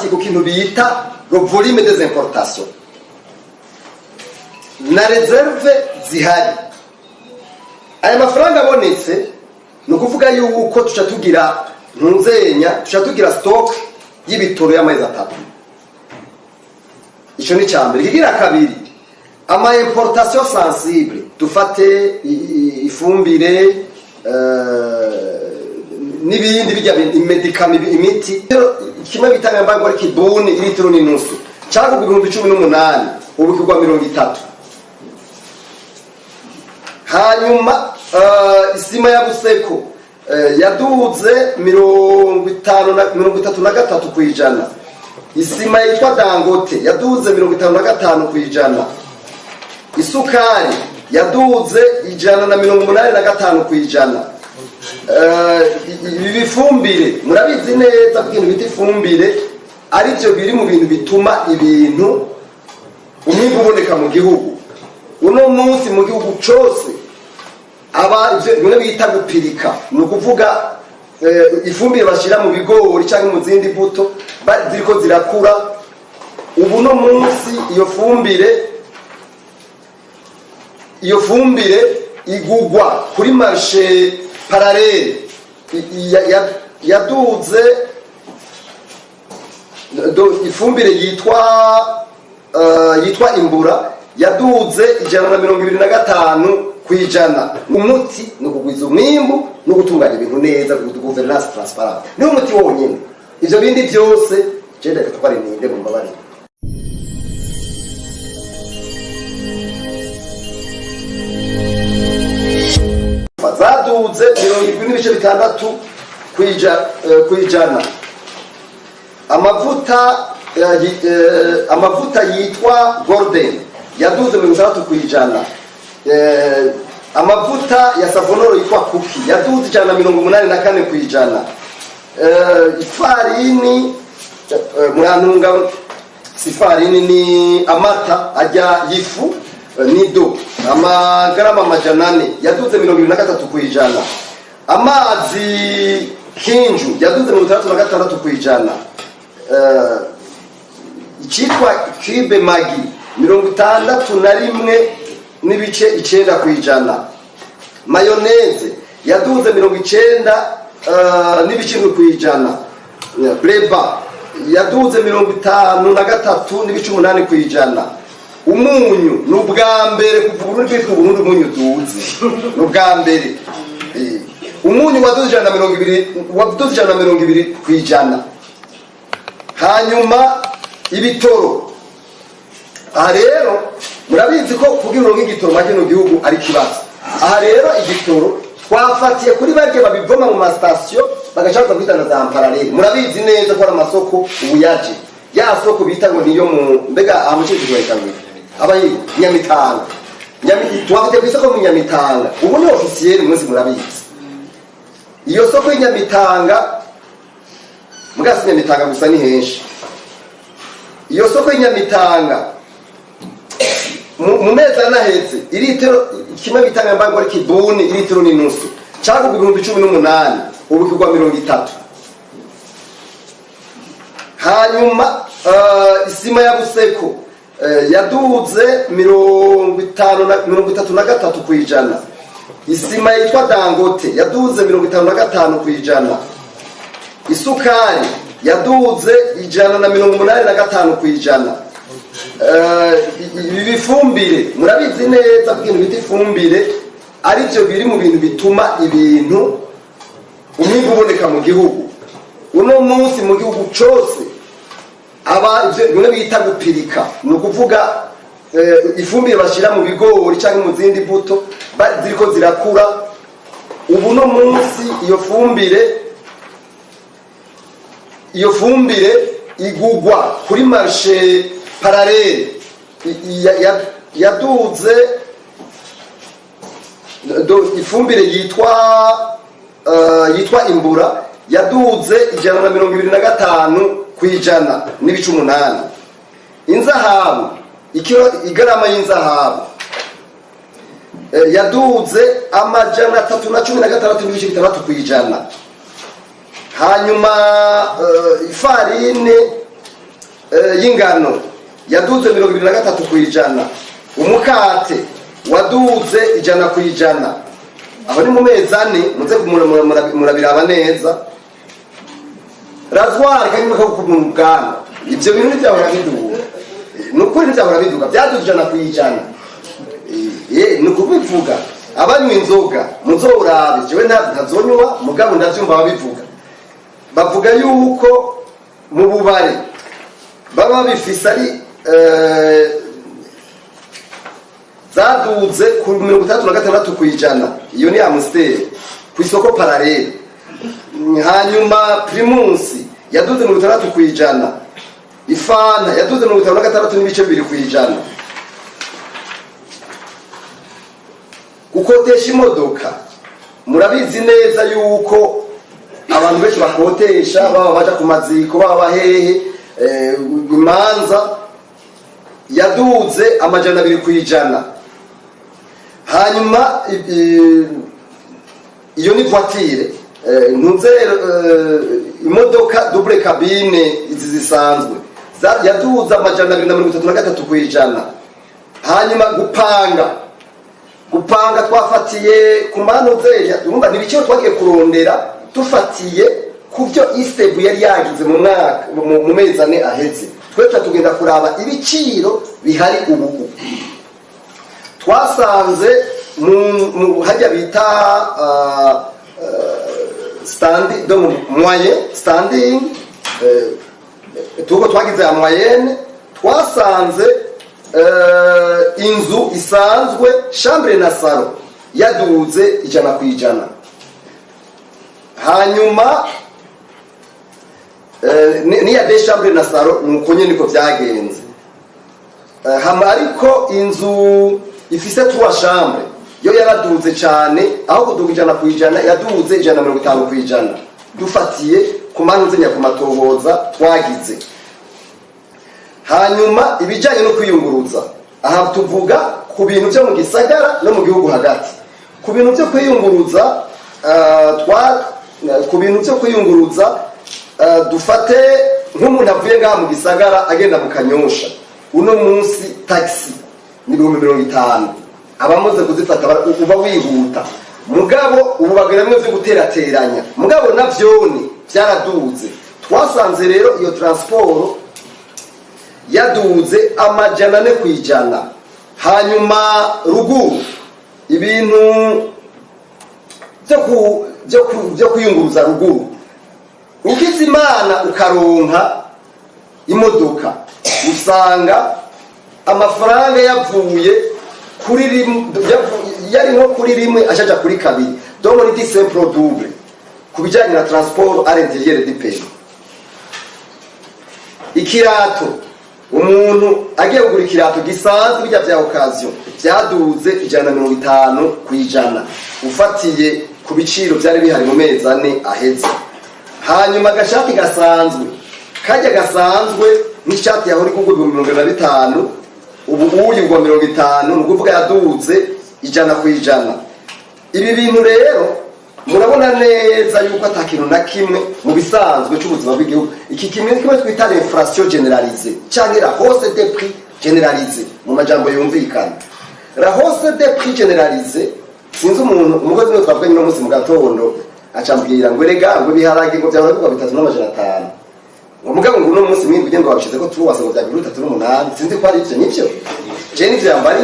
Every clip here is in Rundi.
Twafatiye ku kintu bita le volume des importations na réserves zihari. Aya mafaranga abonetse, ni ukuvuga yuko tuca tugira ntunzenya, tuca tugira stock y'ibitoro y'amezi 3. Icyo ni icya mbere. Ikigira kabiri, ama importation sensible, dufate ifumbire, n'ibindi bijya i médicaments, imiti. Kimwe bita ngo ari kibuni, ilitiro n'inusu cyangwa 18,000, ubu kigwa 30. Hanyuma isima ya Buseko yaduze mirongo itanu na 33%. Isima yitwa Dangote yaduze 55%. Isukari yaduze 185%. Ibi bifumbire, murabizi neza ko ikintu bita ifumbire aribyo biri mu bintu bituma ibintu, umwimbu uboneka mu gihugu. Uno munsi mu gihugu cose aba ivyo bimwe bita gupirika, ni ukuvuga ifumbire bashyira mu bigori cyangwa mu zindi mbuto ziriko zirakura. Ubu no munsi iyo fumbire igugwa kuri marché parallèle yaduze ifumbire yitwa Imbura yaduze 125%. Umuti ni ukugwiza umwimbu no gutunganya ibintu neza, gouvernance transparente, niwo muti wonyene. Ivyo bindi byose je reka twari ninde mumbabarire. Zaduze 70.6 kwijana. Amavuta yitwa Golden yaduze 60%. Amavuta ya Savonoro yitwa Kuki yaduze 184%. Ifarini, murantunga, si ifarini, ni amata ajya y'ifu, Nido, amagarama 400 yaduze 23%. Amazi Kinju yaduze 66%. Icyitwa cube Maggi 61.9%. Mayonnaise yaduze 90.7%. Breba yaduze 53.8%. Umunyu, ni ubwa mbere kuva Uburundi bwitwa Uburundi umunyu uduze, ni ubwa mbere. Umunyu waduze 120, waduze 120%. Hanyuma ibitoro, aha rero murabizi ko kugira uronke igitoro mwa kino gihugu ari ikibazo. Aha rero igitoro twafatiye kuri barya babivoma mu masitasiyo, bagaca baza kwitana za parallèle. Murabizi neza ko ari amasoko ubu yaje, ya soko bita ngo niyo mu mbega aha mu Cibitoke bahita ngo aba Nyamitanga. Twafatiye ku isoko mu Nyamitanga, ubu ni officiel munsi, murabizi iyo soko y'Inyamitanga. Mugasi Nyamitanga gusa ni henshi. Iyo soko y'Inyamitanga mu mezi anahetse, iritiro kimwe bita ngo ari kibuni, iritiro n'inusu cyangwa 18,000, ubu kigwa 30. Hanyuma isima ya Buseko yaduze mirongo itanu na 33%. Isima yitwa Dangote yaduze 55%. Isukari yaduze 185%. Ibi bifumbire, murabizi neza ko ikintu bita ifumbire aribyo biri mu bintu bituma ibintu, umwimbu uboneka mu gihugu. Uno munsi mu gihugu cose aba ivyo bimwe bita gupirika, ni ukuvuga ifumbire bashyira mu bigori cyangwa mu zindi mbuto ziriko zirakura. Ubu no munsi iyo fumbire igugwa kuri marché parallèle yaduze ifumbire yitwa Imbura yaduze 125.8%. Inzahabu, ikiro, igarama y'inzahabu yaduze 316.6%. Hanyuma ifarine y'ingano yaduze 23%. Umukate waduze 100%. Aho ni mu mezi 4, muze murabiraba neza. Rasoir kanyuma ko ku bwanwa, ibyo bintu ntibyahora biduga, ni ukuri ntibyahora biduga, byaduze 100%. Ni ukubivuga. Abanywa inzoga muzorabe, jewe ntazonywa, mugabo ndavyumva babivuga, bavuga yuko mu bubare baba bifise ari zaduze ku 66%. Iyo ni Amstel ku isoko parallèle. Hanyuma Primus yaduze 60%, Ifanta yaduze 56.2%. Gukotesha imodoka, murabizi neza yuko abantu benshi bakotesha, baba baja ku maziko, baba bahehe, imanza, yaduze 200%. Hanyuma iyo ni voiture, ntuze imodoka double cabine izi zisanzwe yaduze 233%. Hanyuma gupanga twafatiye ku manuzeya, urumva ni ibiciro twagiye kurondera dufatiye ku byo ISTEEBU yari yagize mu mwaka, mu mezi 4 aheze. Twe tugenda kuraba ibiciro bihari ubu. Twasanze mu hajya bita standing, donc moyen standing, tuko twagize ya moyenne, twasanze inzu isanzwe, chambre na salon, yaduze 100%. Hanyuma niya deux chambres na salon nuko nyene niko vyagenze. Hama ariko inzu ifise trois chambres yo yaraduze cyane, aho kuduga 100% yaduze 150%, dufatiye ku manza ku matohoza twagize. Hanyuma ibijyanye no kwiyunguruza, aha tuvuga ku bintu byo mu gisagara no mu gihugu hagati. Ku bintu byo kwiyunguruza, ku bintu byo kwiyunguruza, dufate nk'umuntu avuye ngaha mu gisagara agenda mu Kanyosha, uno munsi taxi ni 50,000. Abamaze kuzifata uba wihuta, mugabo ubu bagira bimwe byo guterateranya, mugabo navyone byaraduze. Twasanze rero iyo transport yaduze 400%. Hanyuma ruguru, ibintu byo kwiyunguruza ruguru, ugize Imana ukaronka imodoka, usanga amafaranga yavuye kuri rimwe, yari nko kuri rimwe ashaja kuri kabiri, donc ni du simple double ku bijyanye na transport à l'intérieur du pays. Ikirato, umuntu agiye kugura ikirato gisanzwe, bijya bya occasion, byaduze 150% ufatiye ku biciro byari bihari mu mezi 4 aheze. Hanyuma agashati gasanzwe, kajya gasanzwe, nk'ishati yahora igurwa 75,000, ubu uyigwa 50, ni ukuvuga yaduze 100%. Ibi bintu rero murabona neza yuko ata kintu na kimwe mu bisanzwe cy'ubuzima bw'igihugu, iki kimwe kimwe twita l'inflation généralisée cyangwa la hausse des prix généralisée mu majambo yumvikana. La hausse des prix généralisée, sinzi umuntu, umukozi umwe twavuganye uno munsi mu gatondo, acambwira ngo erega ngo ibiharage ngo byahora bigwa 3,500, ngo mugabo ngo uno munsi mwimbi ngo babishize ko tuwase ngo byagura 3,800. Sinzi ko ari ivyo, nivyo je nivyo yambari.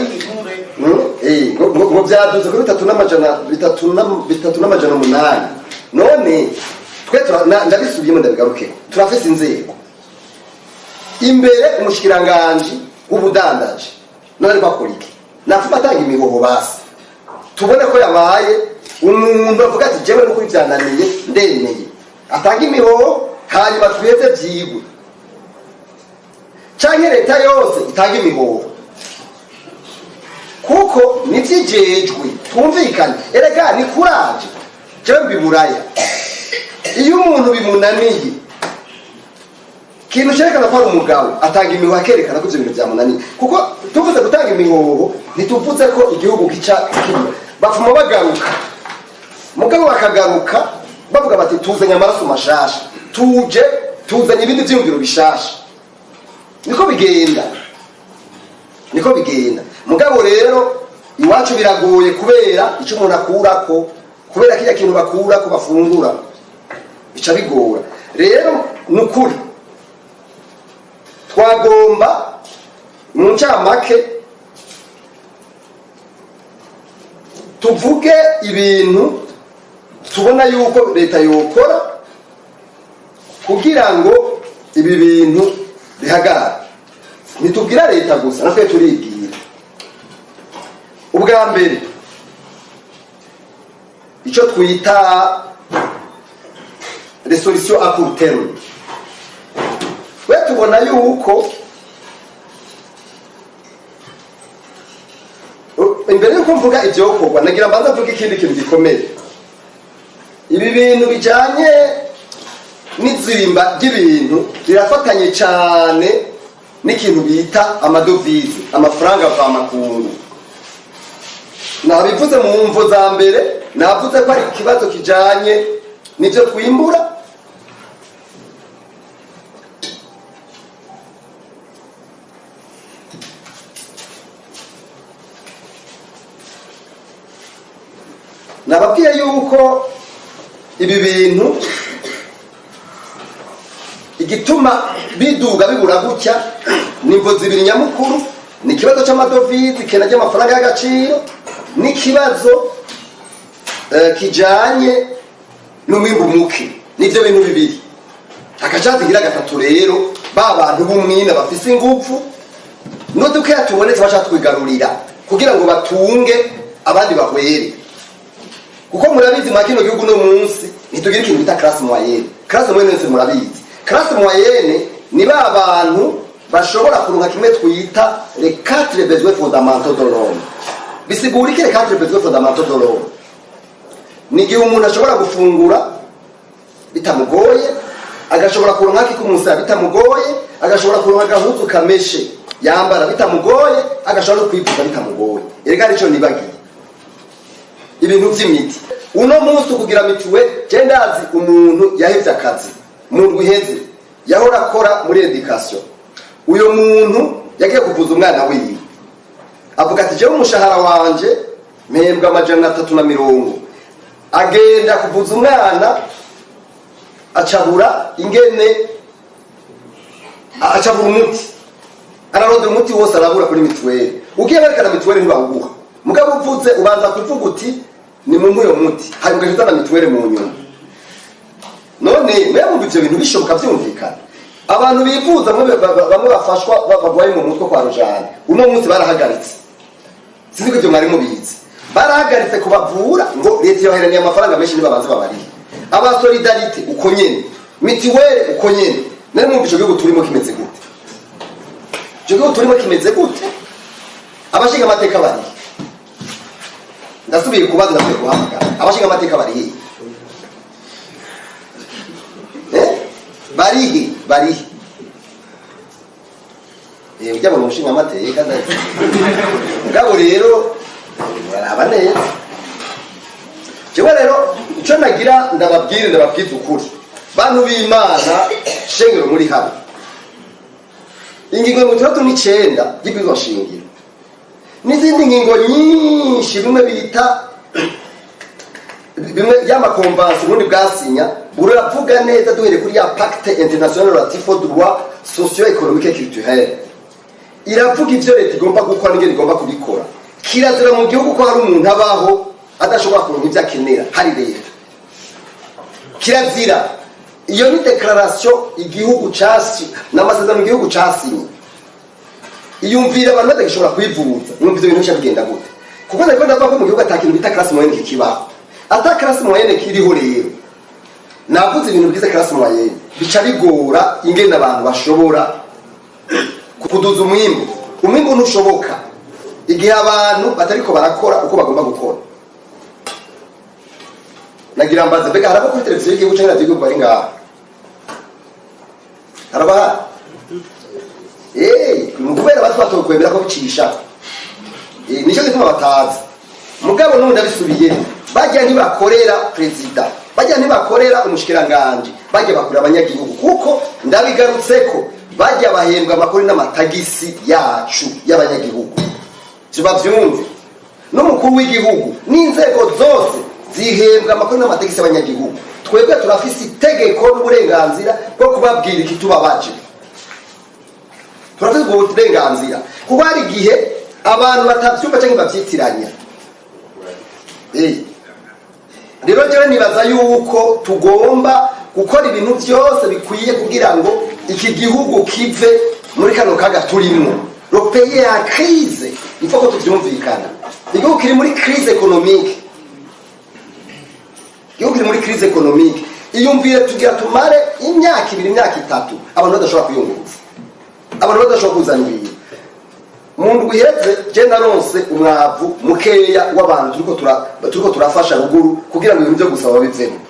Ngo byaduze kuri bitatu n'amajana bitatu na 3,800. None twe ndabisubiyemo, ndabigarukeko, turafise inzego imbere, umushikiranganji w'ubudandaji none ariko akora iki? Nafuba atanga imihoho basi, tubone ko yabaye umuntu avuga ati jewe n'ukuri byananiye, ndemeye. Atanga imihoho, hanyuma tweze vyigwe, canke leta yose itanga imihoho, kuko nivyijejwe. Twumvikane erega, ni kuraje. Jewe mbiburaya, iyo umuntu bimunaniye, ikintu cyerekana ko ari umugabo, atanga imihoho, akerekana ko ivyo bintu vyamunaniye. Kuko tuvuze gutanga imihoho, ntituvuze ko igihugu kica kibura, bapfuma bagaruka, mugabo bakagaruka bavuga bati tuzanye amaraso mashasha, tuje tuzanye ibindi vyiyumviro bishasha. Niko bigenda, niko bigenda. Mugabo rero iwacu biragoye kubera icyo umuntu akurako, kubera kirya kintu bakurako bafungura, bica bigora. Rero ni ukuri twagomba mu ncamake tuvuge ibintu tubona yuko leta yokora kugira ngo ibi bintu bihagarare. Ntitubwira leta gusa, natwe turibwira. Ubwa mbere, icyo twita les solutions à court terme, twe tubona yuko imbere yuko mvuga ibyokorwa, nagira mbanza mvuga ikindi kintu gikomeye. Ibi bintu bijanye n'izimba ry'ibintu rirafatanye cyane n'ikintu bita amadovize, amafaranga mvamakungu. Nabivuze mu mvo za mbere, navuze ko ari ikibazo kijanye n'ibyo twimbura. Nababwiye yuko ibi bintu igituma biduga bibura gutya ni imvo zibiri nyamukuru: ni ikibazo c'amadovize, ikena ry'amafaranga y'agaciro, n'ikibazo kijanye n'umwimbu muke. Nivyo bintu bibiri. Hakacazigira gatatu rero, ba bantu b'umwina bafise ingufu n'udukeya tubonetse baca twigarurira kugira ngo batunge abandi bahwere. Kuko murabizi, mwa kino gihugu no munsi ntitugira ikintu bita classe moyenne. Classe moyenne yose murabizi, classe moyenne ni ba bantu bashobora kuronka kimwe twita les quatre besoins fondamentaux de l'homme. Bisigura iki, les quatre besoins fondamentaux de l'homme? Ni igihe umuntu ashobora gufungura bitamugoye, agashobora kuronka akikumusaya bitamugoye, agashobora kuronka agahuzu kameshe yambara bitamugoye, agashobora no kwivuza bitamugoye. Erega arico nibagiye, ibintu vy'imiti. Uno munsi kugira mituweli, je ndazi umuntu yahevye akazi mu ndwi iheze, yahora akora muri éducation. Uyo muntu yagiye kuvuza umwana wiwe, avuga ati: "Jewe umushahara wanje mpembwa 320." Agenda kuvuza umwana, acabura ingene, acabura umuti, ararondera umuti wose arabura kuri mituweli. Ugiye werekana mituweli ntibawuguha. Mugabo uvuze, ubanza kuvuga uti: "Ni mu uyo muti", hanyuma ugaca uzana mituweli mu nyuma. None mwe mwumva ivyo bintu bishoboka, vyumvikana? Abantu bivuza bamwe bafashwa bagwaye mu mutwe kwa Rujana, uno munsi barahagaritse. Sinzi ko ivyo mwari mubizi. Barahagaritse kubavura ngo leta yoheraniye amafaranga menshi, nibabanze babarihe. Aba solidarité uko nyene, mituweli uko nyene. Nari mwumva ico gihugu turimo kimeze gute? Ico gihugu turimo kimeze gute? Abashinga amateka barihe? Ndasubiye kubaza, ndasubiye guhamagara, abashinga amateka barihe? Eh? Barihe, barihe? Ujya mu mushinga amateka, mugabo rero muraraba neza. Jewe rero icyo nagira ndababwire, ndababwize ukuri, bantu b'Imana, shengero muri hano, ingingo 69 y'ibwirizwa nshingiro n'izindi ngingo nyinshi, bimwe bita bimwe y'amakonvansi ubundi bwasinya, buravuga neza, duhereye kuri ya Pacte international relatif aux droits socio-économiques et culturels, iravuga ivyo leta igomba gukora n'ingene igomba kubikora. Kirazira mu gihugu ko hari umuntu abaho adashobora kuronka ivyo akenera hari leta. Kirazira. Iyo ni déclaration igihugu casi n'amasezerano igihugu casinye. Iyumvira abantu badagishobora kwivuza, mwumva ivyo bintu bica bigenda gute? Kuko nariko ndavuga ko mu gihugu ata kintu bita classe moyenne kikibaho. Ata classe moyenne kiriho rero, navuze ibintu bigize classe moyenne, bica bigora ingene abantu bashobora kuduza umwimbu. Umwimbu ntushoboka igihe abantu batariko barakora uko bagomba gukora. Nagira mbaze, mbega harabo kuri televiziyo y'igihugu canke radiyo y'igihugu bari ngaha? Harabahari? Ni ukubera batwatokwemera ko bicisha. Nicyo gituma batazi. Mugabo n'ubu ndabisubiye, bajya ntibakorera perezida, bajya ntibakorera umushikiranganji, bajya bakorera abanyagihugu. Kuko ndabigarutseko, Bajya bahembwa amakori n'amatagisi yacu y'abanyagihugu, tubavyumve. N'umukuru w'igihugu n'inzego zose zihembwa amakori n'amatagisi y'abanyagihugu. Twebwe turafise itegeko n'uburenganzira bwo kubabwira ikitubabaje. Turafise ubwo burenganzira kuko hari igihe abantu batavyumva cyangwa bavyitiranya. Rero jewe nibaza yuko tugomba gukora ibintu byose bikwiye kugira ngo iki gihugu kive muri kano kaga turimwo. Le pays est en crise, il faut ko tuvyumvikana. Igihugu kiri muri crise économique, igihugu kiri muri crise économique. Iyumvire, tugira tumare imyaka 2, imyaka 3, abantu badashobora kwiyunguruza, abantu badashobora kuzana ibintu. Mu ndwi iheze je naronse umwavu mukeya w'abantu turiko turafasha ruguru kugira ngo ibintu byo gusaba bivemo.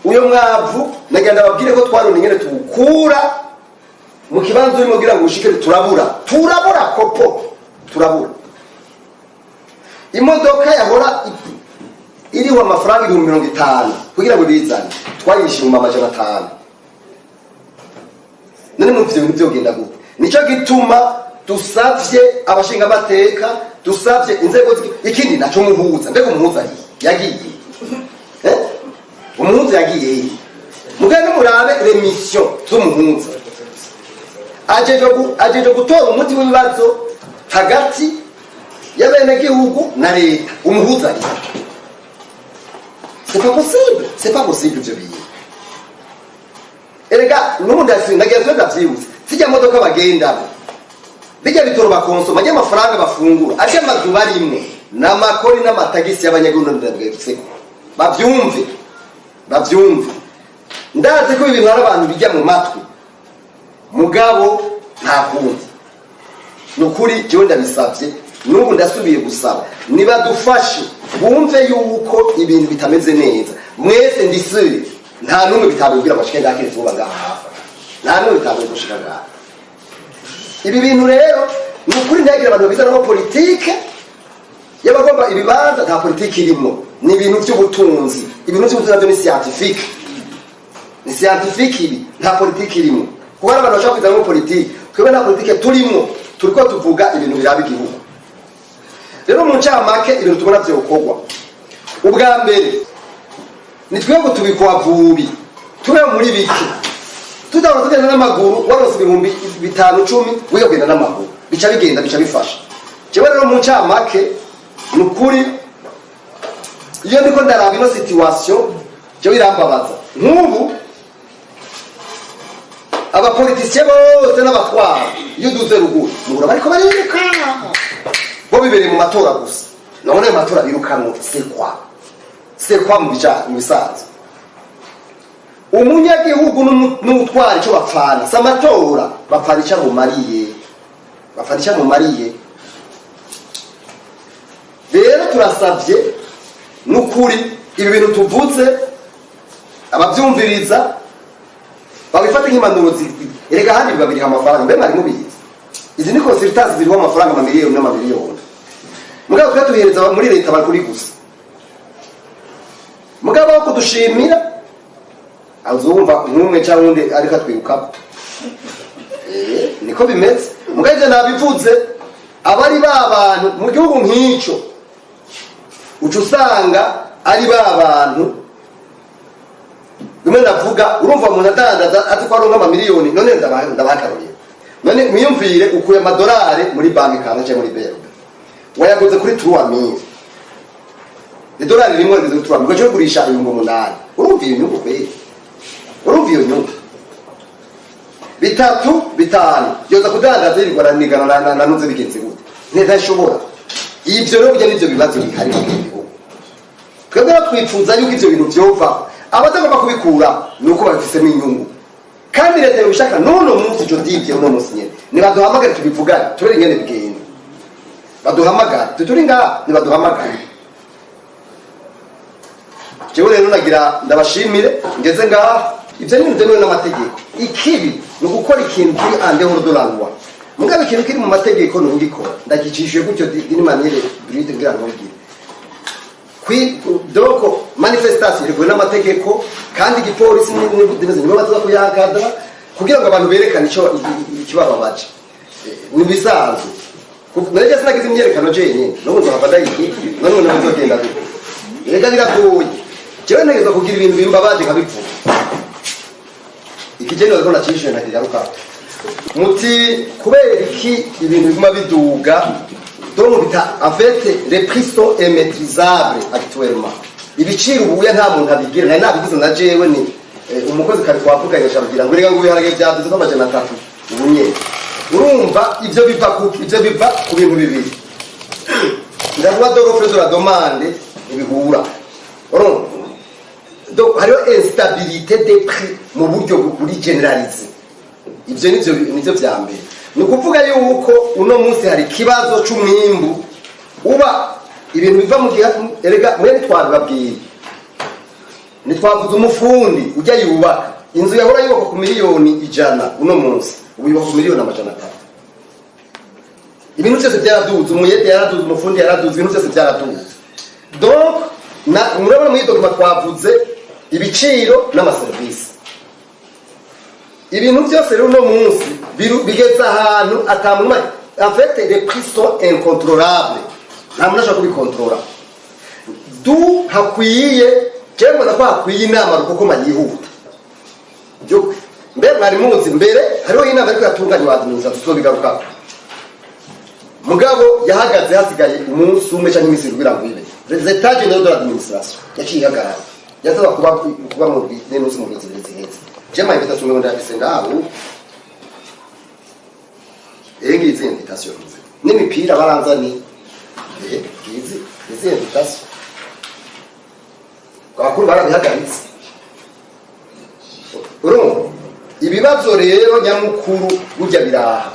Uyo mwavu nagenda babwire ko twarona ingene tuwukura mu kibanza urimo kugira ngo ushike. Turabura, turabura kopo, turabura imodoka yahora iriho amafaranga 50,000 kugira ngo bizane, twayishyura 500,000. None mu ivyo bintu vyogenda gute? Nico gituma dusavye abashingamateka, dusavye inzego ikindi naco muhuza. Mbega umuhuza yagiye? Eh? Umuhuza yagiye he? Mugende murabe les missions z'umuhuza. Ajeje gutora umuti w'ibibazo hagati y'abenegihugu na leta. Umuhuza ari? C'est pas possible, c'est pas possible ivyo bintu. Erega n'ubundi nagira twe ndavyibutse, zijya modoka bagendamo, bijya bitoro bakonsoma, ajya amafaranga bafungura, ajya amazu barimwo, n'amakori n'amatagisi y'abanyagihugu. Ndabwetseko bavyumve, bavyumve. Ndazi ko ibi bintu hari abantu bijya mu matwi, mugabo nta kundi. Ni ukuri jewe ndabisabye, n'ubu ndasubiye gusaba, nibadufashe bumve yuko ibintu bitameze neza. Mwese ndisi nta n'umwe bitabibwira ngo ashike ngaha, keretse uba ngaha. Nta n'umwe bitabwiye gushika ngaha. Ibi bintu rero ni ukuri ntihagire abantu babizanamo politike y'abagomba ibibanza. Nta politike irimo, ni ibintu by'ubutunzi. Ibintu by'ubutunzi nabyo ni scientifique, ni scientifique. Ibi nta politike irimo, kuko hari abantu bashaka kwizanamo politike. Twebwe nta politike turimo, turiko tuvuga ibintu biraba igihugu. Rero mu ncamake, ibintu tubona vyokorwa, ubwa mbere ni twebwe tubikwa vubi, tube muri bike, tudahora tugenda n'amaguru. Waronse 5000, 10, wiga kugenda n'amaguru, bica bigenda, bica bifasha. Jewe rero mu ncamake, ni ukuri, iyo ndiko ndaraba ino situation, jewe irambabaza. Nk'ubu aba politiciens bose n'abatwara, iyo uduze ruguru muhura bariko bariruka, bo bibereye mu matora gusa. None ayo matora birukamwo, c'est quoi? C'est quoi? Mu bisanzwe umunyagihugu n'utwara icyo bapfana si amatora, bapfana icyo amumariye, bapfana icyo amumariye. Rero turasabye n'ukuri, ibi bintu tuvuze ababyumviriza babifate nk'impanuro. Erega ahandi biba biriho amafaranga. Mbe mwari mubizi? Izi ni consultance ziriho amafaranga, amamiliyoni n'amamiliyoni. Mugabo twe tubihereza muri leta bakuri gusa. Mugabo wo kudushimira azumva nk'umwe cyangwa undi ariko atwirukako. Niko bimeze. Mugabo ivyo nabivuze, abari ba bantu mu gihugu nk'ico uca usanga ari ba bantu bimwe navuga. Urumva umuntu adandaza azi ko aronka amamiliyoni. None ndabaha akarorero. None mwiyumvire, ukuye amadolari muri banki kanka cyangwa muri BRB, wayaguze kuri 3000, idolari rimwe rigeze kuri 3000, ugaca ugurisha 8000. Urumva iyo nyungu kweri? Urumva iyo nyungu? Bitatu, bitanu, yoza kudandaza yirirwa aranigana na nuze bigenze gute? Ntidashobora. Ivyo rero burya nivyo bibazo bihari mu gihugu. Twebwe rero twifuza yuko ivyo bintu vyovaho. Abatagomba kubikura ni uko babifisemo inyungu, kandi leta yobishaka n'uno munsi. Ico dibye uno munsi nyene, nibaduhamagare tubivugane, turebe ingene bigenda. Baduhamagare, tuturi ngaha, nibaduhamagare. Jewe rero nagira ndabashimire ngeze ngaha. Ivyo ni ibintu byemewe n'amategeko. Ikibi ni ugukora ikintu kiri en dehors de la loi. Mugabo ikintu kiri mu mategeko ni ugikora. Ndagicishije gutyo d'une manière brute ngira ngo ngire. Donc manifestation irekuwe n'amategeko, kandi igipolisi nibo baza kuyankadra kugira ngo abantu berekane ico ikibababaje. Ni bisanzwe. Naryo sinagize imyerekano jenyine, n'ubu nzohava ndayigira. None ubu nzogenda gute? Erega biragoye. Jewe ntegerezwa kugira ibintu bimbabaje nkabivuga. Ikigendo ko nacishuye, ntakigaruka. Muti kubera iki ibintu biguma biduga? Donc bita, en fait, les prix sont immaîtrisables actuellement. Ibiciro ubuya nta muntu abigira. Nari nabigize na jewe, ni umukozi kare twavuganye, ashabwira ngo rega ngo ibiharage byaduze 300 ubu nyene. Urumva ivyo biva ku bintu bibiri. Ndavuga de l'offre, de la demande, ntibihura. Urumva, donc hariho instabilité des prix mu buryo buri généralisé. Ivyo nivyo vya mbere. Ni ukuvuga yuko uno munsi hari ikibazo c'umwimbu uba ibintu biva mu gihe. Erega mwe ntitwabibabwiye, ntitwavuze umufundi ujya yubaka inzu yahora yubakwa ku miliyoni 100, uno munsi ubu yubakwa ku miliyoni 300. Ibintu byose byaraduze, umuyede yaraduze, umufundi yaraduze, ibintu byose byaraduze. Donc murabona muri document twavuze ibiciro n'amaserivisi. Ibintu byose rero uno munsi bigeze ahantu atamuntu, en fait, les prix sont incontrôlables, nta muntu ashobora kubikontorora. Du hakwiye, jewe mbona ko hakwiye inama rukokoma yihuta. Mbe mwari muzi mbere hariho inama ariko yatunganywa administration, tuzobigarukako, mugabo yahagaze hasigaye umunsi umwe cyangwa iminsi kugira ngo ibe. Les états généraux de l'administration yaciye ihagarara, yazaza kuba mu n'umunsi mu 20 ziheze. Je ma invitation ngo ndafise ngaho, ngizi invitation n'imipira baranzani, ngizi izi invitation. Abakuru barabihagaritse. Urumva, ibibazo rero nyamukuru burya biraha,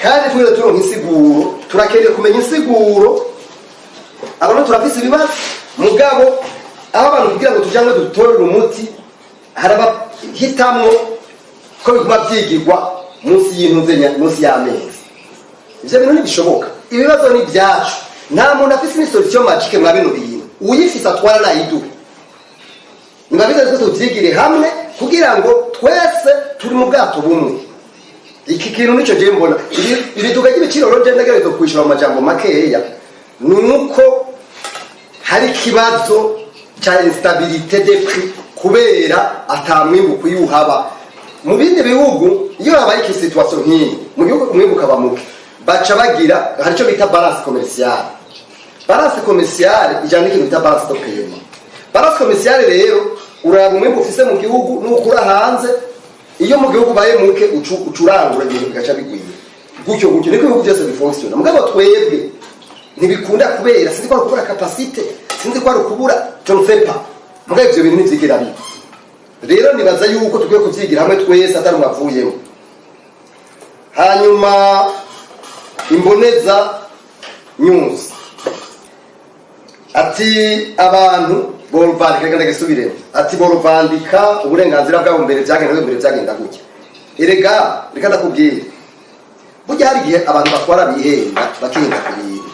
kandi twese turonka insiguro. Turakeneye kumenya insiguro. Abantu turafise ibibazo, mugabo aho abantu kugira ngo tujyanwe dutorere umuti, hari abahitamwo ko biguma byigirwa munsi y'intuze, munsi y'amezi. Ivyo bintu ntibishoboka. Ibibazo ni ibyacu. Nta muntu afise ni solution magique mwa bino bintu. Uyifise atwara nayiduhe. Nibabize twese tuvyigire hamwe kugira ngo twese turi mu bwato bumwe. Iki kintu nico je mbona. Iri duka ry'ibiciro rero, je ndagerageza kwishura mu majambo makeya, ni uko hari ikibazo ca instabilité des prix kubera ata mwimbu ukwiye uhaba. Mu bindi bihugu, iyo habaye iki situation nk'iyi mu gihugu, umwimbu ukaba muke, baca bagira, hari icyo bita balance commerciale. Balance commerciale ijana n'ikintu bita balance de paiement. Balance commerciale rero, uraba umwimbu ufise mu gihugu n'ukura hanze. Iyo mu gihugu ubaye muke, ucurangura ibintu bigaca bigwira, gutyo gutyo. Niko ibihugu byose bifonctionna. Mugabo twebwe ntibikunda kubera sinzi ko ari ukubura capacité, sinzi ko ari ukubura, je ne sais pas. Mugabo ivyo bintu ntivyigira biba. Rero nibaza yuko tukwiye kuvyigira hamwe twese, atari umwavuyemo. Hanyuma Imboneza News ati abantu boruvandika, reka ndagisubiremo, ati boruvandika uburenganzira bwabo mbere byagenda, mbere byagenda gutya. Erega reka ndakubwire, burya hari igihe abantu batwara bihenda, bakihenda ku bintu.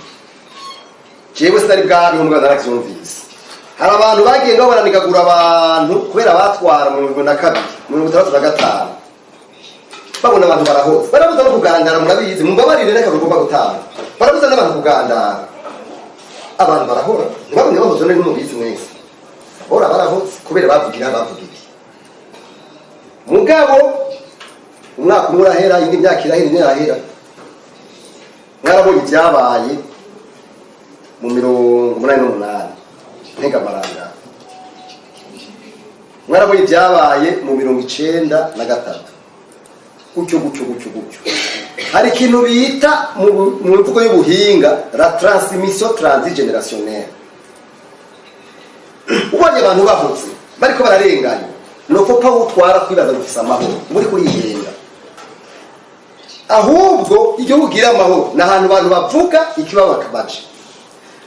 Jewe sinari bwabiho, mugabo naravyumvise. Hari abantu bagiye ngaho baranigagura abantu kubera batwara mu 2002, mu 65, babona abantu barahoze, barabuza no kugandara. Murabizi, mumbabarire, reka rugomba gutanga, barabuza n'abantu kugandara. Abantu barahora, ntibabone bahoze. None ntimubizi mwese, bora barahoze kubera bavugira, bavuga iki. Mugabo umwaka umwe urahera, indi myaka irahera, indi irahera. Mwarabonye ibyabaye mu 88 ntegamaranga. Mwarabonye ibyabaye mu 93, gutyo gutyo gutyo gutyo. Hari ikintu bita mu mvugo y'ubuhinga la transmission transgénérationnelle. Ubonye abantu bahutse bariko bararenganya, nuko pa utwara kwibaza ngo ufise amahoro, uba uriko uriyenga. Ahubwo igihugu gira amahoro ni ahantu abantu bavuga ikibabakabaje.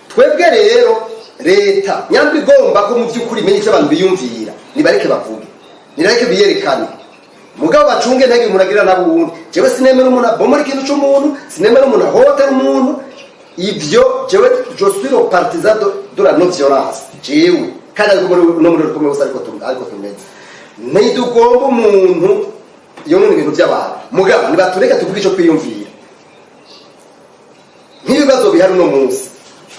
Twebwe rero, leta nyamba igomba ko mu by'ukuri imenye icyo abantu biyumvira, nibareke bavuge, nibareke biyerekane, mugabo bacunge ntege umuntu agira nabo uwundi. Jewe sinemera umuntu abomora ikintu c'umuntu, sinemera umuntu ahotera umuntu. Ivyo jewe je suis le partisan de de la non violence jewe, kandi ariko muri no muri rukomeye hose, ariko tumeze ntitugomba umuntu yonona ibintu by'abantu. Mugabo nibatureke tuvuge ico twiyumvira nk'ibibazo bihari uno munsi.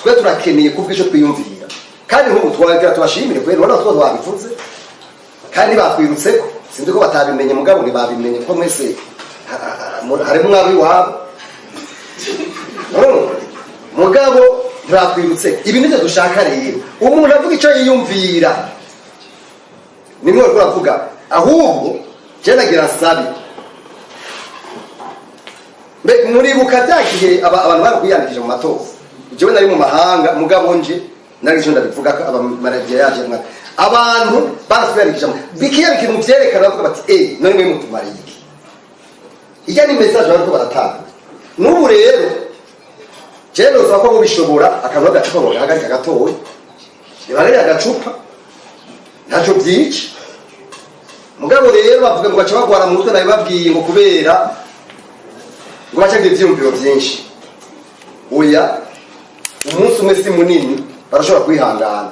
Twe turakeneye kuvuga ico twiyumvira, kandi nk'ubu twagira tubashimire kubera urabona ko twabivuze kandi batwirutseko. Sinzi ko batabimenye, mugabo ntibabimenye kuko mwese harimo umwami wabo. Mugabo ntibatwirutse. Ibi nivyo dushaka rero, umuntu avuga ico yiyumvira. Nimwe bariko baravuga. Ahubwo je nagira nsabe. Mbe muribuka bya gihe abantu bari kwiyandikisha mu matora? Jewe nari mu mahanga, mugabo nje nari ico ndabivuga ko abamaradiyo yaje abantu baratwiyandikisha bikiya bikintu vyerekana, bavuga bati: "Eh, none mwe mutumariye iki?" Ijya ni message bariko baratanga n'ubu. Rero jewe nosaba ko bishobora akantu k'agacupa ngo gahagarika gatoya, nibahagarike agacupa, ntaco vyica. Mugabo rero bavuga ngo baca bagwara mu mutwe, nabibabwiye, ngo kubera ngo bacagira ivyiyumviro vyinshi. Oya, umunsi umwe si munini, barashobora kwihangana.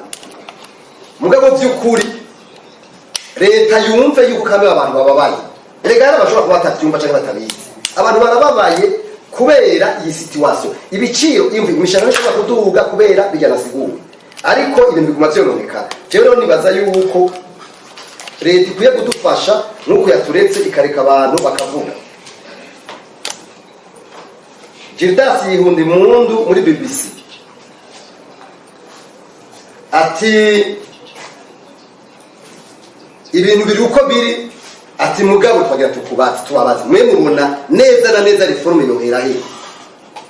Mugabo vy'ukuri leta yumve yuko kamwe abantu bababaye. Erega hari abashobora kuba batavyumva canke batabizi. Abantu barababaye kubera iyi situation, ibiciro, imvi imishahara ishobora kuduga kubera bijya nasiguwe, ariko ibintu biguma vyononekara. Jewe rero nibaza yuko leta ikwiye kudufasha nk'uko yaturetse, ikareka abantu bakavuga. Gildas Yihunda Impundu muri BBC ati ibintu biri uko biri, ati mugabo twagira tukubaze, tubabaze: mwe mubona neza na neza réforme yohera he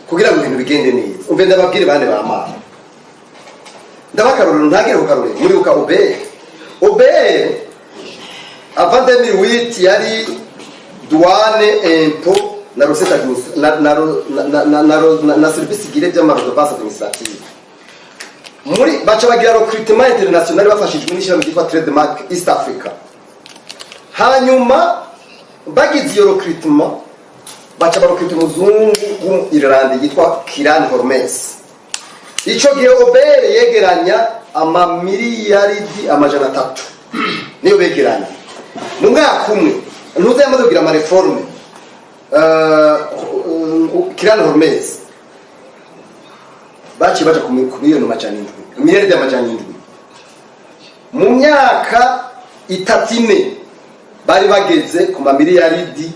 kugira ngo ibintu bigende neza? Umve ndababwire, bane ba mama, ndabakarorero, ntagire ku karorero. Muribuka OBR? OBR avant 2008 yari douane, impôt na recette na service gire by'ama redevance administrative. Muri baca bagira recrutement international bafashijwe n'ishyirahamwe ryitwa Trademark East Africa. Hanyuma bagize iyo recrutement, baca barecruta umuzungu w'umu Irlande yitwa Kiran Hormes. Ico gihe OBR yegeranya amamiliyaridi 300, niyo begeranya mu mwaka umwe. Ntuze yamaze kugira ama réformes, Kiran Hormes, baciye baja ku miliyoni 700, miliyaridi 700. Mu myaka 3, 4, bari bageze ku mamiliyaridi,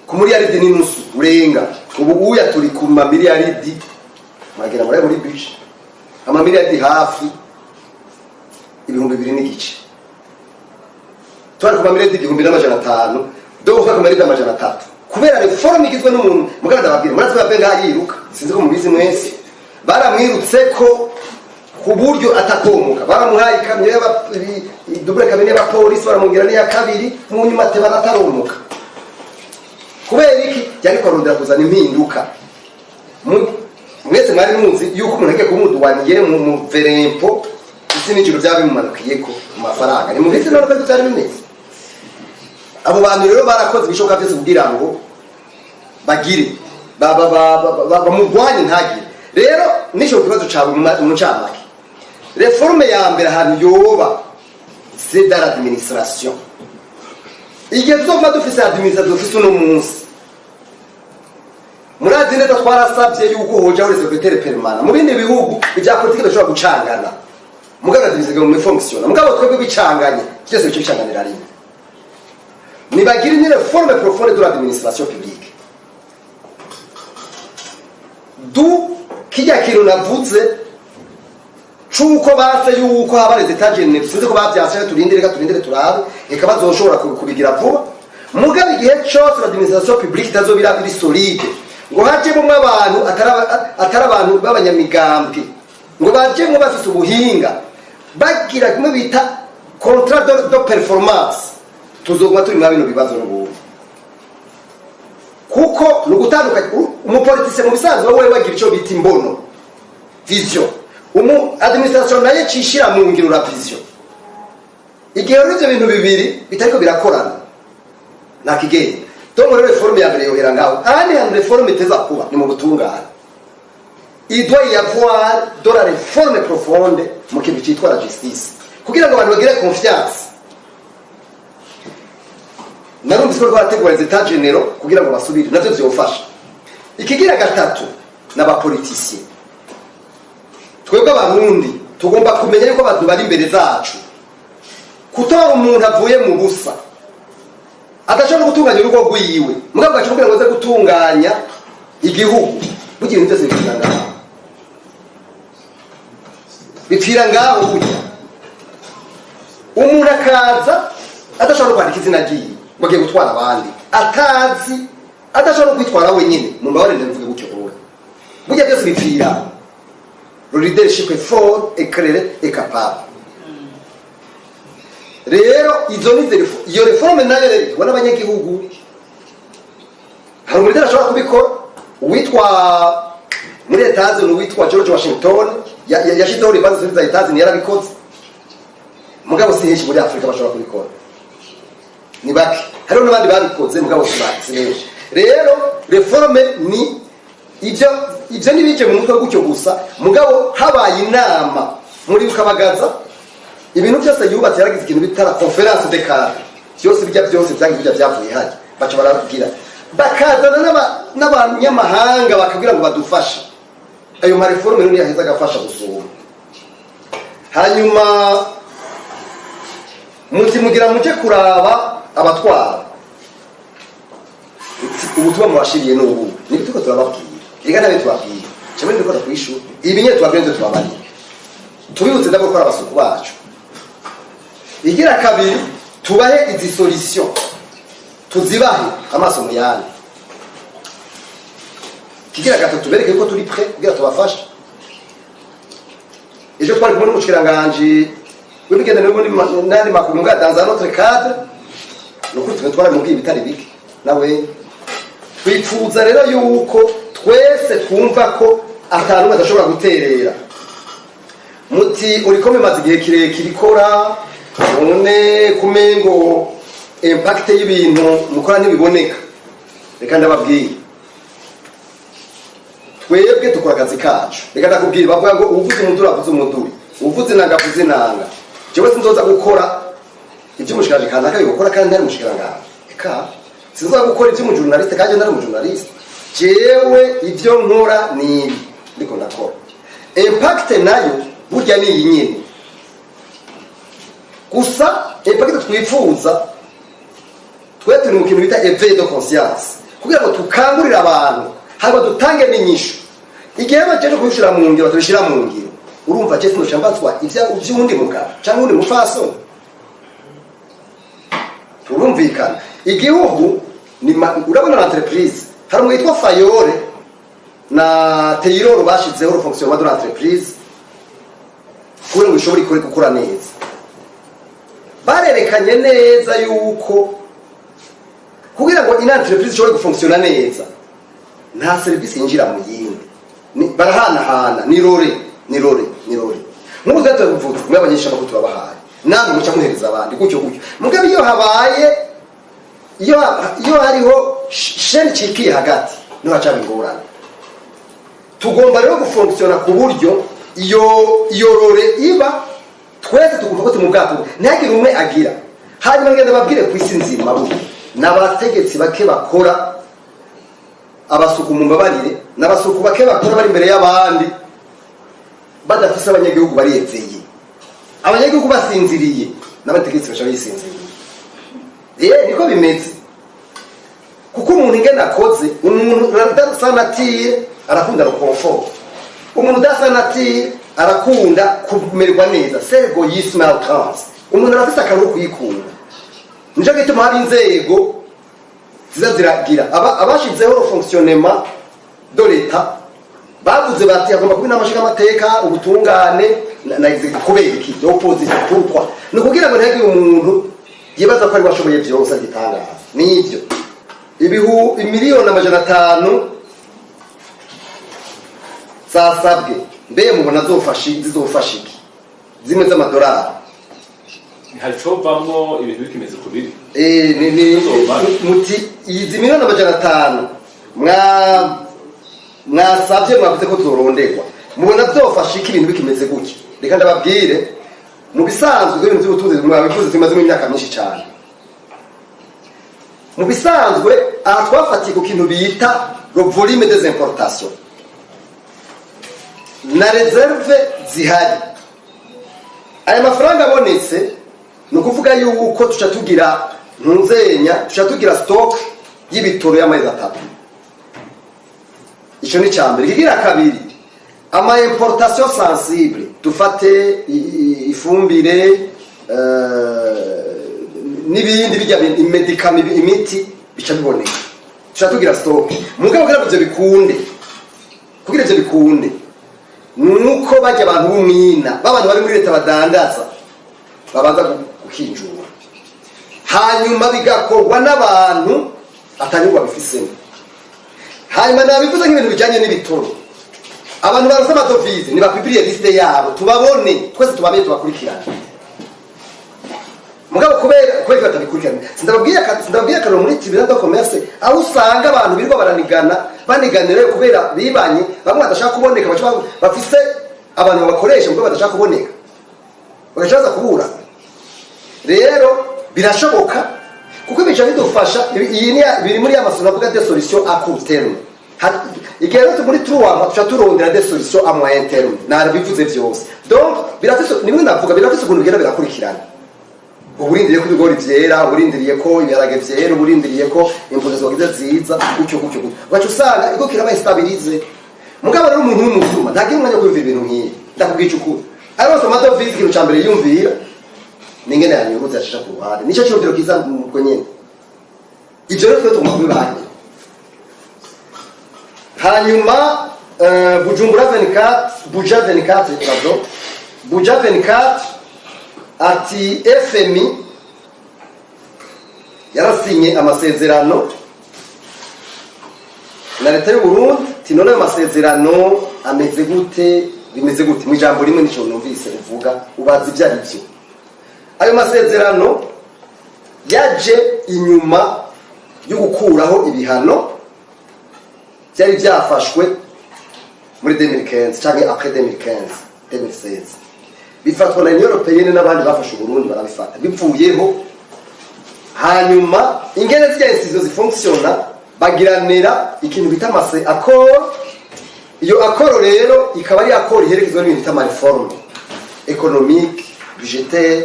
ku miliyaridi n'inusu urenga. Ubu uya turi ku mamiliyaridi, muragera muri budget, amamiliyaridi hafi 2500. Twari ku mamiliyaridi 1500, donc ku mamiliyaridi 300 kubera réforme igizwe n'umuntu. Mugabo ndababwira, murazi ko yave ngaha yiruka, sinzi ko mubizi mwese. Baramwirutse ko ku buryo atakomoka, baramuhaye ikamyo double cabine y'abapolisi, baramubwira n'iya kabiri, mu nyuma ateba arataromoka. Kubera iki? Yariko arondera kuzana impinduka. Mwese mwari muzi yuko umuntu agiye kuba umudouanier mu verempo, isi n'ijuru byaba bimumanukiyeko mu mafaranga. Ni mubizi none ko byari bimeze. Abo bantu rero barakoze ibishoboka byose kugira ngo bagire bamurwanye ntagire. Rero nico kibazo cawe mu ncamake, réforme ya mbere ahantu yoba, c'est dans l'administration. Igihe tuzova dufise administration dufise uno munsi, murazi neza twarasabye yuko hojaho les secrétaires permanents. Mu bindi bihugu ibya politike bishobora gucangana, mugabo administration mu fonctionne. Mugabo twebwe bicanganye byose, bice bicanganira rimwe. Nibagira une réforme profonde de l'administration publique, du kijya kintu navuze cuko base yuko haba les états généraux. Sinzi ko bavyase, turindire, reka turindire turabe, eka bazoshobora kubigira vuba. Mugabo igihe cose l'administration publique itazobira iri solide, ngo hajemwo abantu atari abantu b'abanyamigambwe, ngo bajemwo bafise ubuhinga, bagira kimwe bita contrat de performance, tuzoguma turi mwa bino bibazo n'ubundi. Kuko ni ugutandukanya umupoliticien mu bisanzwe wowe wagira icyo bita imbono, vision, umu administration nayo cishira mu ngiro la vision. Igihe rero ivyo bintu bibiri bitariko birakorana, nta kigenda. Donc rero réforme ya mbere yohera ngaho. Ahandi hantu réforme iteza kuba ni mu butungane. Il doit y avoir de la réforme profonde mu kintu cyitwa la justice, kugira ngo abantu bagire confiance. Narumvise ko barategura les états généraux kugira ngo basubire, navyo vyofasha. Ikigira gatatu, n'abapoliticiens. Twebwe Abarundi tugomba kumenya yuko abantu bari imbere zacu, kutora umuntu avuye mu busa, adashobora no gutunganya urugo rwiwe, mugabo gaca kugira ngo aze gutunganya igihugu. Burya ibintu byose bipfira ngaho, bipfira ngaho. Burya umuntu akaza adashobora no kwandika izina ryiwe, ngo agiye gutwara abandi, atazi, adashobora no kwitwara wenyine. Mu mbabarire, ndabivuge gutyo. Wowe burya byose bipfira le leadership est fort, éclairé et capable. Rero izo ni iyo réforme nayo rero tubona abanyagihugu. Hari umulideri ashobora kubikora, uwitwa muri Etazi, uwitwa George Washington, yashyizeho les bases za Etazi, yarabikoze. Mugabo si henshi muri Afurika bashobora kubikora, ni bake. Hariho n'abandi babikoze, mugabo si benshi. Rero réforme ni ibyo. Ibyo ntibije mu mutwe gutyo gusa, mugabo habaye inama muri Bukabagaza, ibintu byose yubatse, yaragize ikintu bita la conférence de cadres. Byose bijya, byose byangiye, bijya byavuye hajya, baca barabwira, bakazana n'abanyamahanga, bakabwira ngo badufashe. Ayo maréformes rero niyo yaheza agafasha gusuma. Hanyuma muti mugira muje kuraba abatwara, ubutumwa mubashiriye ni ubu, nibi turiko turababwira. Reka ntabe tubabwira cyangwa nibikora kwishuri, ibi nyine tubabwira, nivyo tubabarira. Tubibutse ndabwo ko ari abasuku bacu. Igira kabiri, tubahe izi solution, tuzibahe amaso mu yandi. Kigira gatatu, tubereke yuko turi prêt kugira tubafashe. Ejo twari kumwe n'umushikiranganji w'imigenderanire n'ubundi n'andi makungu dans un autre cadre. Ni ukuri twe twaramubwiye ibitari bike nawe. Twipfuza rero yuko twese twumva ko atanumwe adashobora guterera. Muti uriko bimaze igihe kirekire ikora, none kumengo impact y'ibintu mukora ntibiboneka. Reka ndababwire, twebwe dukora akazi kacu. Reka ndakubwire, bavuga ngo uwuvuze umuduri avuze umuduri, uwuvuze inanga avuze inanga. Jewe sinzoza gukora ivy'umushikiranganji kanaka yokora kandi ntari umushikiranganji. Eka sinzoza gukora ivy'umujournaliste kandi ntari umujournaliste. Jewe ivyo nkora ni ibi ndiko ndakora. Impact nayo burya ni iyi nyene gusa. Impact twifuza, twe turi mu kintu bita éveil de conscience, kugira ngo tukangurire abantu, hanyuma dutange n'inyishu. Igihe bajeje kubishira mu ngiro, batabishira mu ngiro. Urumva, je sinoca mbazwa ivy'uwundi mugabo canke uwundi mupfasoni. Turumvikana? Igihugu ni urabona l'entreprise, hari umuntu witwa Fayol na Taylor bashizeho le fonctionnement de l'entreprise kugira ngo ishobore ikore gukora neza. Barerekanye neza yuko kugira ngo ina entreprise ishobore gufonctionna neza, nta serivisi yinjira mu yindi. Barahanahana, ni relais, ni relais, ni relais. Nk'ubu twe tuvuze mwe abanyeshamakuru turabahaye, namwe muca muhereza abandi, gutyo gutyo. Mugabo iyo habaye, iyo hariho chaîne icikiye hagati, niho hacaba ingorane. Tugomba rero gufonctionna ku buryo iyo relais iba, twese tugomba ko turi mu bwato, ntihagire umwe agira. Hanyuma ngenda babwire, ku isi nzima burya n'abategetsi bake bakora abasuku, mu mbabarire, n'abasuku bake bakora bari imbere y'abandi, badafise abanyagihugu bariyezeye. Abanyagihugu basinziriye, n'abategetsi baca bisinziriye. Niko bimeze, kuko umuntu ingene akoze, umuntu udasa nature arakunda le confort, umuntu udasa nature arakunda kumererwa neza. C'est l'égoïsme à outrance. Umuntu arafise akantu ko kwikunda. Nico gituma hari inzego ziza ziragira abashizeho le fonctionnement de l'État, bavuze bati hagomba kuba inama nshingamateka, ubutungane na exécutif. Kubera iki? Opposition, pourquoi? Ni ukugira ngo ntihagire umuntu yibaza ko ari we ashoboye byose, agitangaza. Nibyo ibihu 500 000 000 zasabwe, mbe mubona zizofasha iki, zimwe z'amadolari? Ntacovamwo ibintu bikimeze uko biri. Ni muti izi 500 000 000 mwa Mwasabye, mwavuze ko zoronderwa. Mubona vyofasha iki ibintu bikimeze gutya? Reka ndababwire, mu bisanzwe ibintu by'ubutunzi mwabivuze, tumazemo imyaka myinshi cyane. Mu bisanzwe aha twafatiye ku kintu bita le volume des importations na réserves zihari. Aya mafaranga abonetse, ni ukuvuga yuko tuca tugira ntunzenya, tuca tugira stock y'ibitoro y'amezi 3. Icyo ni icya mbere. Ikigira kabiri, ama importation sensible, dufate ifumbire, n'ibindi bijya i médicaments, imiti, bica biboneka, tuca tugira stock. Mugabo kugira ivyo bikunde nuko bajya abantu b'umwina, b'abantu bari muri leta badandaza, babanza gukinjura, hanyuma bigakorwa n'abantu atanyurwa babifisemo. Hanyuma nabivuze nk'ibintu bijyanye n'ibitoro, abantu baronse ama devises nibapublier liste yabo, tubabone twese, tubamenye, tubakurikirane. Mugabo kubera ko batabikurikirana, sindababwiye akarero muri tribunal de commerce, aho usanga abantu birirwa baranigana, baniganira kubera bibanye, bamwe badashaka kuboneka, baca bafise abantu babakoresha, mugabo badashaka kuboneka, bagaca baza kubura. Rero birashoboka, kuko bica bidufasha. Iyi ni biri muri ya masoro avuga des solutions à court terme. Igihe rero muri 3 mois tuca turondera des solutions à moyen terme. Narabivuze vyose. Donc birafise, nimwe navuga, birafise ukuntu bigenda birakurikirana. Uburindiriye ko ibigori vyera, uburindiriye ko ibiharage vyera, uburindiriye ko imbuto zibagize ziza, gutyo gutyo gutyo, ugaca usanga iko kiraba stabilisé. Mugabo rero umuntu w'umuzuma ntagira umwanya wo kwiyumvira ibintu nk'ibi. Ndakubwica ukuri, aronse ama devises, ikintu ca mbere yiyumvira ningene yanyuruza, yacisha ku ruhande. Nico cyumviro kiza ubwo nyene. Ivyo rero twe tugomba kubibangira. Hanyuma Bujumbura 24, Buja 24, pardon, Buja 24 ati FMI yarasinye amasezerano na leta y'u Burundi. Ati none ayo masezerano ameze gute, bimeze gute? Mu ijambo rimwe, nico numvise uvuga, ubaza ibyo ari byo. Ayo masezerano yaje inyuma yo gukuraho ibihano byari byafashwe muri 2015 cyangwa après 2015, 2016, bifatwa na Union Européenne n'abandi bafashe Uburundi, barabifata bivuyeho. Hanyuma ingene zirya institution zifonctionna, bagiranira ikintu bita amase accord. Iyo accord rero ikaba ari accord iherekezwa n'ibintu bita ama réformes économique, budgétaire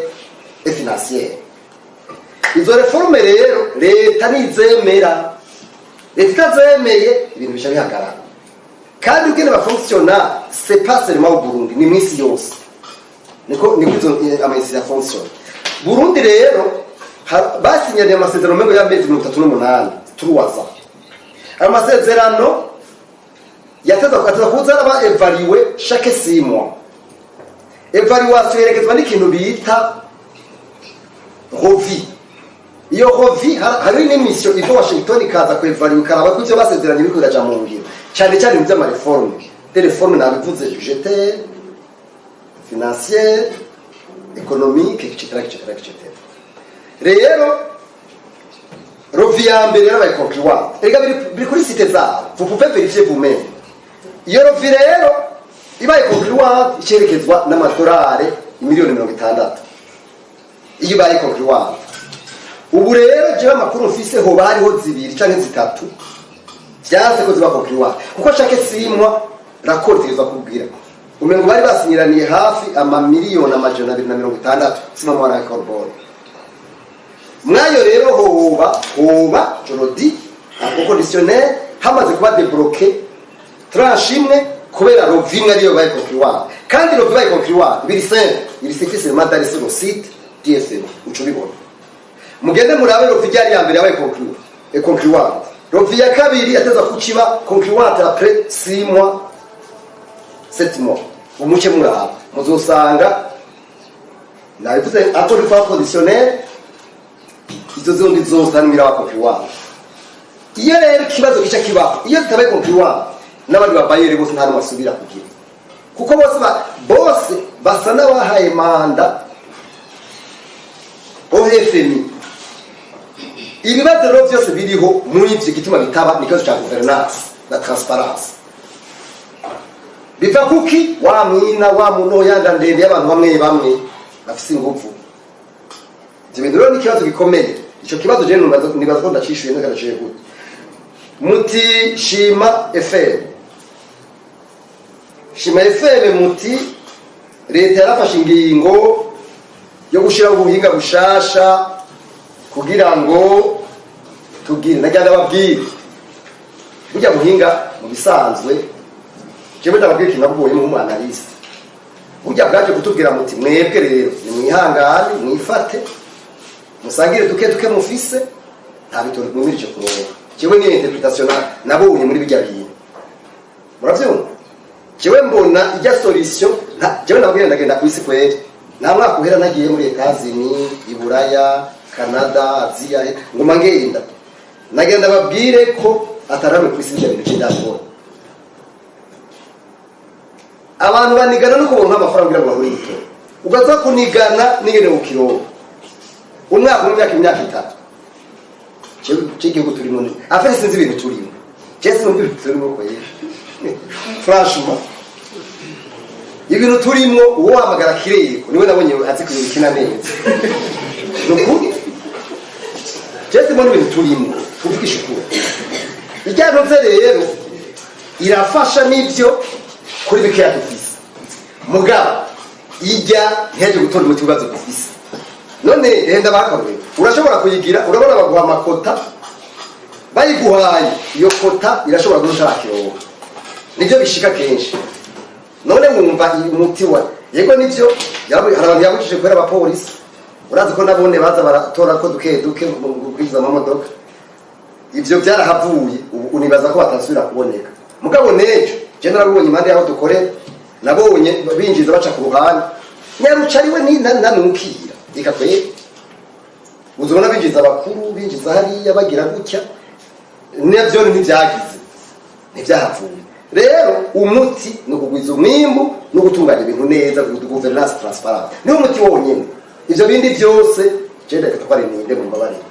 et financière. Izo réformes rero leta nizemera. Leta itazemeye, ibintu bica bihagarara. Kandi ubwene bafonctionna, c'est pas seulement au Burundi, ni mwisi yose niko izo ama institutions fonctionne. Burundi rero basinyaniye amasezerano mengo y'amezi 38, 3 ans. Ayo masezerano yateza kuza araba évalué chaque 6 mois. Évaluation yerekezwa n'ikintu bita revue. Iyo revue, hari n'i mission iva Washington ikaza kwevaluer, ikaraba ko ivyo basezeranye biriko biraja mu ngiro, cyane cyane mu vy'ama réformes. Des réformes nabivuze, budgétaire, financière, économique, etc., etc., etc. Rero revue ya mbere yarabaye concluante. Erega biri kuri site zabo, vous pouvez vérifier vous-même. Iyo revue rero ibaye concluante, icerekezwa n'amadolari 60 miliyoni iyo ibaye concluante. Ubu rero jewe amakuru mfise, hoba hariho zibiri canke zitatu vyanse ko ziba concluante, kuko chaque 6 mois rapport itegerezwa kubwira. Umengo bari basinyiraniye hafi 260 miliyoni simamwana ya korbone mwayo. Rero hoba, je le dis au conditionnel, hamaze kuba débloqué tranche imwe kubera revue imwe ariyo baye concluante. Kandi revue ibaye concluante, biri simple, il suffit seulement d'aller sur le site du FMI, uca ubibona. Mugende murabe revue ryari ya mbere yabaye conclue et concluante. Revue ya kabiri yateza kuciba concluante après 6 mois, 7 mois. Umuce muraba, muzosanga nabivuze encore une fois conditionnel, izo zombi zose harimo iraba concluante. Iyo rero ikibazo gica kibaho, iyo zitabaye concluante, n'abandi ba bailleurs bose nta n'umwe asubira kugira, kuko bose basa n'abahaye mandat au FMI. Ibibazo rero byose biriho muri ivyo, gituma bitaba ni ikibazo ca gouvernance na transparence. Biva kuki? Wa mwina wa muno yanda ndende y'abantu bamwe bamwe bafise inguvu. Ivyo bintu rero ni ikibazo gikomeye. Ico kibazo je nibaza ko ndacishuye neza. Ndaciye gute? Muti Shima FM, Shima FM, muti leta yarafashe ingingo yo gushiraho ubuhinga bushasha kugira ngo tugire. Nagira ndababwire, burya buhinga mu bisanzwe, jewe ndababwira ikintu nabubonye nk'umu analyste. Burya bwaje kutubwira muti: "Mwebwe rero nimwihangane, mwifate, musangire duke duke mufise, nta bitoro mwimirije kuronka." Jewe ni interprétation nabonye muri bijya bintu, muravyumva? Jewe mbona ijya solution. Jewe nababwira, ndagenda ku isi kweri, nta mwaka uhera nagiye muri Etazini, Iburaya, Canada, Aziya, nguma ngenda. Nagenda babwire ko atarame ku isi bijya bintu cy'indakora. Abantu banigana no kubona amafaranga kugira ngo bahure igitoro, ugaza kunigana n'ingene ukironka umwaka umwe, imyaka 3. Cy'igihugu turimo ni afite, sinzi ibintu turimo, je sinumva ibintu turimo kweri. Franchement, ibintu turimo, uwo hamagara kireko niwe nabonye azi kubikina neza. Ni ukuri, je simbona ibintu turimo. Tuvugisha ukuri, ijyanutse rero irafasha n'ibyo kuri bikeya dufise, mugabo ijya ntiyaje gutora umuti w'ibibazo dufise. None renda bakarorero, urashobora kuyigira, urabona baguha ama quota. Bayiguhaye iyo quota, irashobora guha utarakironka, nibyo bishika kenshi. None wumva umuti wa yego nivyo, hari abantu yabujije kubera abapolisi. Urazi ko nabone baza baratora ko duke duke mu kwinjiza amamodoka. Ivyo byarahavuye, ubu unibaza ko batasubira kuboneka. Mugabo nejo je narabibonye impande y'aho dukorera, nabonye binjiza baca ku ruhande. Nyaruca ariwe nanukira reka kweri, uzobona binjiza abakuru, binjiza hariya, bagira gutya, navyo ntibyagize, ntibyahavuye. Rero umuti ni ukugwiza umwimbu no gutunganya ibintu neza, gouvernance transparente, niwo muti wonyene. Ivyo bindi byose je ndafata ko ari ninde mu mbabarire.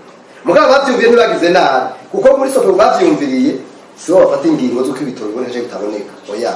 Mugabo bavyumviye ntibagize nabi, kuko muri soko bavyumviriye sibo bafata ingingo z'uko ibitoro biboneka canke bitaboneka, oya.